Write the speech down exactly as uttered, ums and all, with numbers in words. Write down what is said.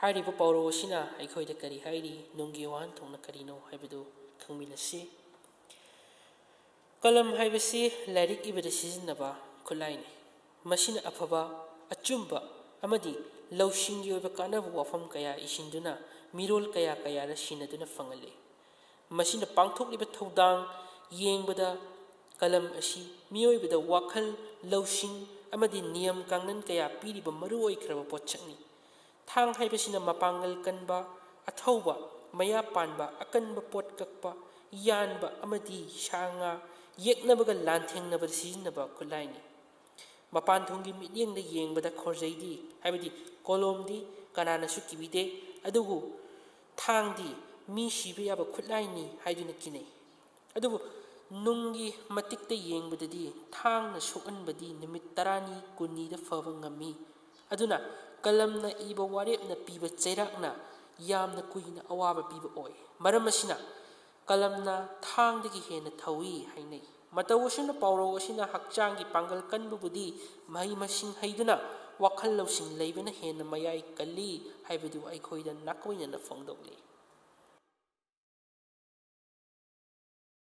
ꯍꯥꯏꯔꯤꯕ ꯄꯥꯎꯔꯧ ꯑꯁꯤꯅ ꯑꯩꯈꯣꯏꯗ ꯀꯔꯤ ꯍꯥꯏꯔꯤ, ꯅꯨꯡꯒꯤ ꯋꯥꯍꯟꯊꯣꯛꯅ ꯀꯔꯤꯅꯣ ꯍꯥꯏꯕꯗꯨ ꯈꯪꯃꯤꯟꯅꯁꯤ꯫ ꯀꯂꯝ ꯍꯥꯏꯕꯁꯤ ꯂꯥꯏꯔꯤꯛ ꯏꯕꯗ ꯁꯤꯖꯤꯟꯅꯕ ꯈꯨꯠꯂꯥꯏꯅꯤ꯫ ꯃꯁꯤꯅ ꯑꯐꯕ, ꯑꯆꯨꯝꯕ ꯑꯃꯗꯤ ꯂꯧꯁꯤꯡꯒꯤ ꯑꯣꯏꯕ ꯀꯥꯟꯅꯕ ꯋꯥꯐꯝ ꯀꯌꯥ ꯏꯁꯤꯟꯗꯨꯅ ꯃꯤꯔꯣꯜ ꯀꯌꯥ ꯀꯌꯥꯗ ꯁꯤꯟꯅꯗꯨꯅ ꯐꯪꯍꯜꯂꯤ꯫ ꯃꯁꯤꯅ ꯄꯥꯡꯊꯣꯛꯂꯤꯕ ꯊꯧꯗꯥꯡ ꯌꯦꯡꯕꯗ ꯀꯂꯝ ꯑꯁꯤ ꯃꯤꯑꯣꯏꯕꯗ ꯋꯥꯈꯜ, ꯂꯧꯁꯤꯡ ꯑꯃꯗꯤ ꯅꯤꯌꯝ ꯀꯥꯡꯂꯣꯟ ꯀꯌꯥ ꯄꯤꯔꯤꯕ ꯃꯔꯨ ꯑꯣꯏꯈ꯭ꯔꯕ ꯄꯣꯠꯁꯛꯅꯤ꯫ ꯊꯥꯡ ꯍꯥꯏꯕꯁꯤꯅ ꯃꯄꯥꯡꯒꯜ ꯀꯟꯕ, ꯑꯊꯧꯕ, ꯃꯌꯥ ꯄꯥꯟꯕ, ꯑꯀꯟꯕ ꯄꯣꯠ ꯀꯛꯄ, ꯌꯥꯟꯕ ꯑꯃꯗꯤ ꯁꯥ ꯉꯥ ꯌꯦꯛꯅꯕꯒ ꯂꯥꯟꯊꯦꯡꯅꯕꯗ ꯁꯤꯖꯤꯟꯅꯕ ꯈꯨꯠꯂꯥꯏꯅꯤ꯫ ꯃꯄꯥꯟ ꯊꯣꯡꯒꯤ ꯃꯤꯠꯌꯦꯡꯗ ꯌꯦꯡꯕꯗ ꯈꯣꯔꯖꯩꯗꯤ, ꯍꯥꯏꯕꯗꯤ ꯀꯣꯂꯣꯝꯗꯤ ꯀꯅꯥꯅꯁꯨ ꯀꯤꯕꯤꯗꯦ, ꯑꯗꯨꯕꯨ ꯊꯥꯡꯗꯤ ꯃꯤ ꯁꯤꯕ ꯌꯥꯕ ꯈꯨꯠꯂꯥꯏꯅꯤ ꯍꯥꯏꯗꯨꯅ ꯀꯤꯅꯩ꯫ ꯑꯗꯨꯕꯨ ꯅꯨꯡꯒꯤ ꯃꯇꯤꯛꯇ ꯌꯦꯡꯕꯗꯗꯤ ꯊꯥꯡꯅ ꯁꯣꯛꯍꯟꯕꯗꯤ ꯅꯨꯃꯤꯠ ꯇꯔꯥꯅꯤ ꯀꯨꯟꯅꯤꯗ ꯐꯕ ꯉꯝꯃꯤ꯫ ꯑꯗꯨꯅ ꯀꯂꯝꯅ ꯏꯕ ꯋꯥꯔꯦꯞꯅ ꯄꯤꯕ ꯆꯩꯔꯥꯛꯅ ꯌꯥꯝꯅ ꯀꯨꯏꯅ ꯑꯋꯥꯕ ꯄꯤꯕ ꯑꯣꯏ꯫ ꯃꯔꯝ ꯑꯁꯤꯅ ꯀꯂꯝꯅ ꯊꯥꯡꯗꯒꯤ ꯍꯦꯟꯅ ꯊꯧꯏ ꯍꯥꯏꯅꯩ꯫ ꯃꯇꯧ ꯑꯁꯨꯝꯅ ꯄꯥꯎꯔꯧ ꯑꯁꯤꯅ ꯍꯛꯆꯥꯡꯒꯤ ꯄꯥꯡꯒꯜ ꯀꯟꯕꯕꯨꯗꯤ ꯃꯍꯩ ꯃꯁꯤꯡ ꯍꯩꯗꯨꯅ ꯋꯥꯈꯜ ꯂꯧꯁꯤꯡ ꯂꯩꯕꯅ ꯍꯦꯟꯅ ꯃꯌꯥꯏ ꯀꯜꯂꯤ ꯍꯥꯏꯕꯗꯨ ꯑꯩꯈꯣꯏꯗ ꯅꯥꯀꯣꯏꯅꯅ ꯐꯣꯡꯗꯣꯛꯂꯤ꯫